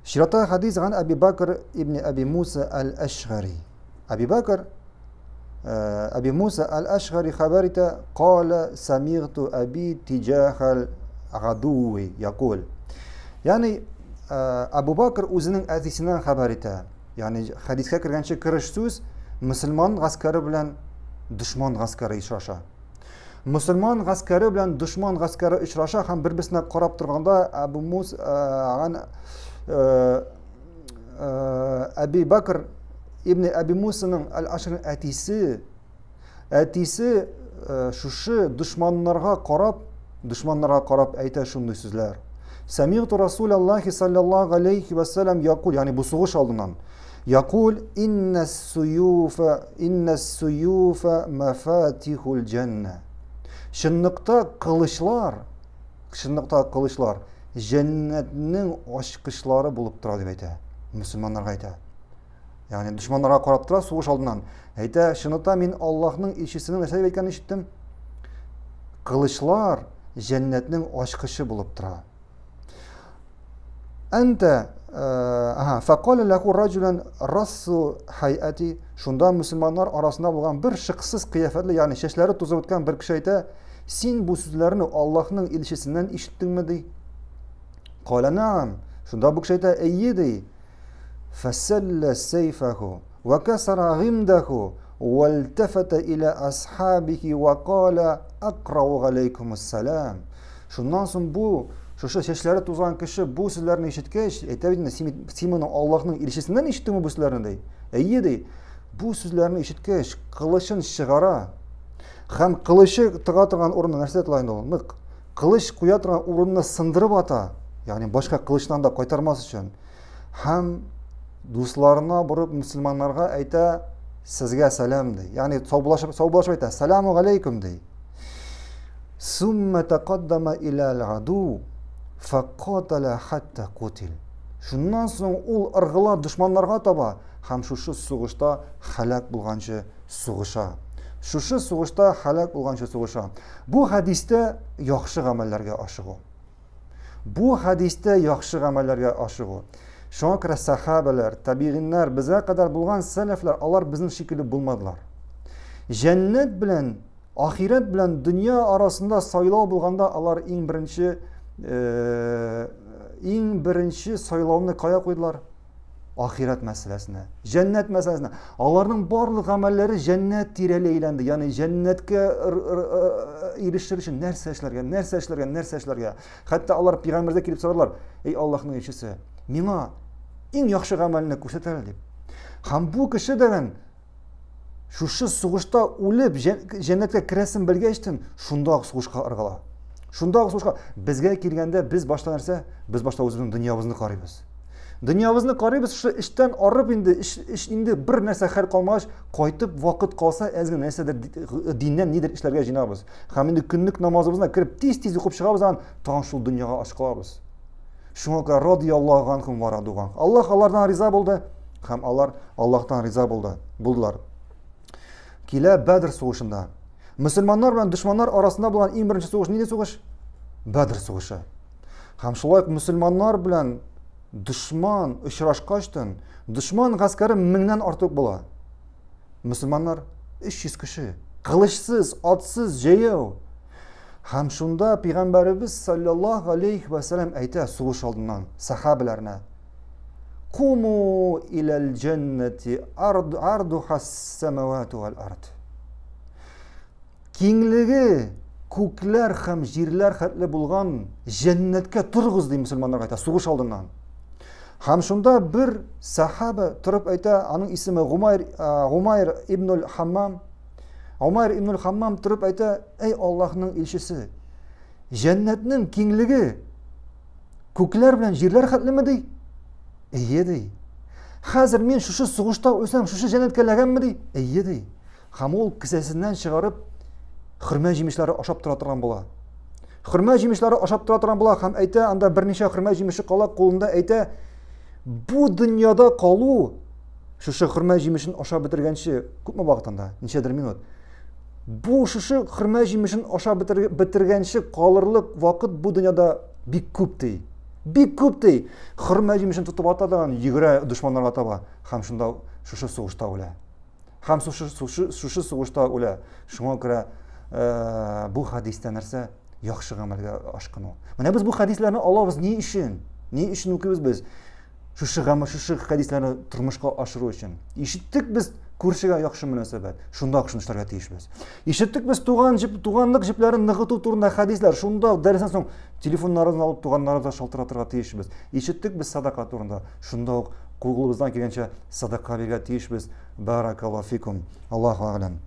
Чираттагы хадис ган Әби Бакр ибн Әби Муса аль-Ашгари. Әби Бакр Әби Муса аль-Ашгари хәбәр итә, кала самигту әби тиҗахал гадуви якул. Ягъни Әбу Бакр үзенең әтисеннән хәбәр итә. Ягъни хәдискә кергәнче кереш сүз мөселман гаскәре белән дошман гаскәре очраша. Мөселман гаскәре белән дошман гаскәре очраша һәм бер-берсенә карап торганда Әбу Мус Әби Бакр ибн Әби Мусаның әл-Ашрның әтисе әтисе шушы дошманнарга карап дошманнарга карап әйтә шундый сүзләр. Сәмигъту Расулаллахи саллаллаху алейхи ва саллям якул, ягъни бу сугыш алдыннан. Якул инна суюфа инна суюфа мафатихул җәннә. Чынлыкта кылычлар, чынлыкта кылычлар җәннәтнең ачкычлары булып тора дип әйтә. Мөселманнарга әйтә. Ягъни дошманнарга карап тора сугыш алдыннан. Әйтә, чынлыкта мин Аллаһның илчесенең нәрсә дип әйткәнен ишеттем. Кылычлар җәннәтнең ачкычы булып тора. Әнтә ага, фақала ләху раҗулан рассу хайати шунда мөселманнар арасында булган бер шыксыз кыяфәтле, ягъни чәчләре тузып үткән бер кеше әйтә, син бу сүзләрне Аллаһның илчесеннән ишеттеңме ди? Кала наам. Шунда бу кеше әйтә, әйе ди. Фәсәллә сейфаху ва касара гимдаху вальтафата иля асхабихи ва кала акрау галейкумуссалам. Шуннан соң бу шушы чәчләре тузган кеше бу сүзләрне ишеткәч, әйтә бит инде, син, син моны Аллаһның илчесеннән ишеттеңме бу сүзләрне ди. Әйе ди. Бу сүзләрне ишеткәч, кылычын чыгара. Һәм кылычы тыга торган урынны нәрсә тыла инде ул? Нык. Кылыч куя торган урынны сындырып ата. Ягъни башка кылычтан да кайтармас өчен. Һәм дусларына борып мөселманнарга әйтә, сезгә сәлам ди. Ягъни саубуллашып, саубуллашып әйтә, сәламу алейкум ди. Сумма тақаддама иля аль-аду фақатала хатта кутил. Шуннан соң ул ыргыла дошманнарга таба һәм шушы сугышта һәлак булганчы сугыша. Шушы сугышта һәлак булганчы сугыша. Бу хәдистә яхшы гамәлләргә ашыгу. Бу хәдистә яхшы гамәлләргә ашыгу. Шуңа күрә сахабәләр, табигиннәр, безгә кадәр булган сәләфләр, алар безнең шикелле булмадылар. Җәннәт белән ахирәт белән дөнья арасында сайлау булганда алар иң беренче э, иң беренче сайлауны кая куйдылар? Ахирәт мәсьәләсенә, җәннәт мәсьәләсенә. Аларның барлык гамәлләре җәннәт тирәли әйләнде. Ягъни җәннәткә ирешер өчен нәрсә эшләргә, нәрсә эшләргә, нәрсә эшләргә. Хәтта алар пәйгамбәргә килеп сорадылар: "Эй Аллаһның илчесе, миңа иң яхшы гамәлне күрсәт әле" дип. Һәм бу кеше дигән шушы сугышта үлеп җәннәткә керәсен белгәчтен, шунда ук сугышка ыргыла. Шунда ук сугышка. Безгә килгәндә без башта нәрсә? Без башта үзебезнең дөньябызны карыйбыз. Дөньябызны карыйбыз, шушы эштән арып инде, эш, эш инде бер нәрсә хәл калмагач, кайтып вакыт калса, әз генә нәрсәдер диннән нидер эшләргә җыенабыз. Һәм инде көнлек намазыбызны кереп тиз-тиз укып чыгабыз, ан тагын шул дөньяга ашкылабыз. Шуңа күрә радияллаһу анхум ва раду анх. Аллаһ алардан риза булды һәм алар Аллаһтан риза булды, булдылар. Килә Бәдр сугышында. Мөселманнар белән дошманнар арасында булган иң беренче сугыш нинди сугыш? Бәдр сугышы. Һәм шулай ук мөселманнар белән дошман очрашкачтын, дошман гаскәре меңнән артык була. Мөселманнар 300 кеше, кылычсыз, атсыз, җәяү. Һәм шунда пәйгамбәребез саллаллаһу алейхи ва саллям әйтә сугыш алдыннан сахабаларына: Куму иләл җәннәти ардуха самавату вал ард. Киңлеге күкләр һәм җирләр хәтле булган җәннәткә торыгыз ди мөселманнарга әйтә сугыш алдыннан. Һәм шунда бер сахаба торып әйтә, аның исеме Гумайр, Гумайр ибн Хаммам. Гумайр ибн Хаммам торып әйтә, әй Аллаһның илчесе, җәннәтнең киңлеге күкләр белән җирләр хәтлеме ди? Әйе ди. Хәзер мин шушы сугышта үлсәм, шушы җәннәткә эләгәмме ди? Әйе ди. Һәм ул кесәсеннән чыгарып хөрмә җимешләре ашап тора торган була. Хөрмә җимешләре ашап тора торган була һәм әйтә, анда берничә хөрмә җимеше кала кулында әйтә, бу дөньяда калу шушы хөрмә җимешен ашап бетергәнче күпме вакыт анда? Ничәдер минут. Бу шушы хөрмә җимешен ашап бетергәнче калырлык вакыт бу дөньяда бик күп ди. Бик күп ди. Хөрмә җимешен тотып ата да йөгерә дошманнарга таба һәм шунда шушы сугышта үлә. Һәм шушы, шушы, шушы сугышта үлә. Шуңа күрә э, бу хәдистә нәрсә? Яхшы гамәлгә ашкыну. Менә без бу хәдисләрне алабыз ни өчен? Ни өчен укыйбыз без? Шушы гамәл, шушы хәдисләрне тормышка ашыру өчен. Ишеттек без күршегә яхшы мөнәсәбәт. Шунда ук шуны эшләргә тиешбез. Ишеттек без туган җеп, туганлык җепләрен ныгыту турында хәдисләр. Шунда ук дәрестән соң телефоннарыбызны алып туганнарыбызга шалтыратырга тиешбез. Ишеттек без садака турында. Шунда ук кулыбыздан килгәнчә садака бирергә тиешбез. Баракаллаһу фикум. Аллаһу әгъләм.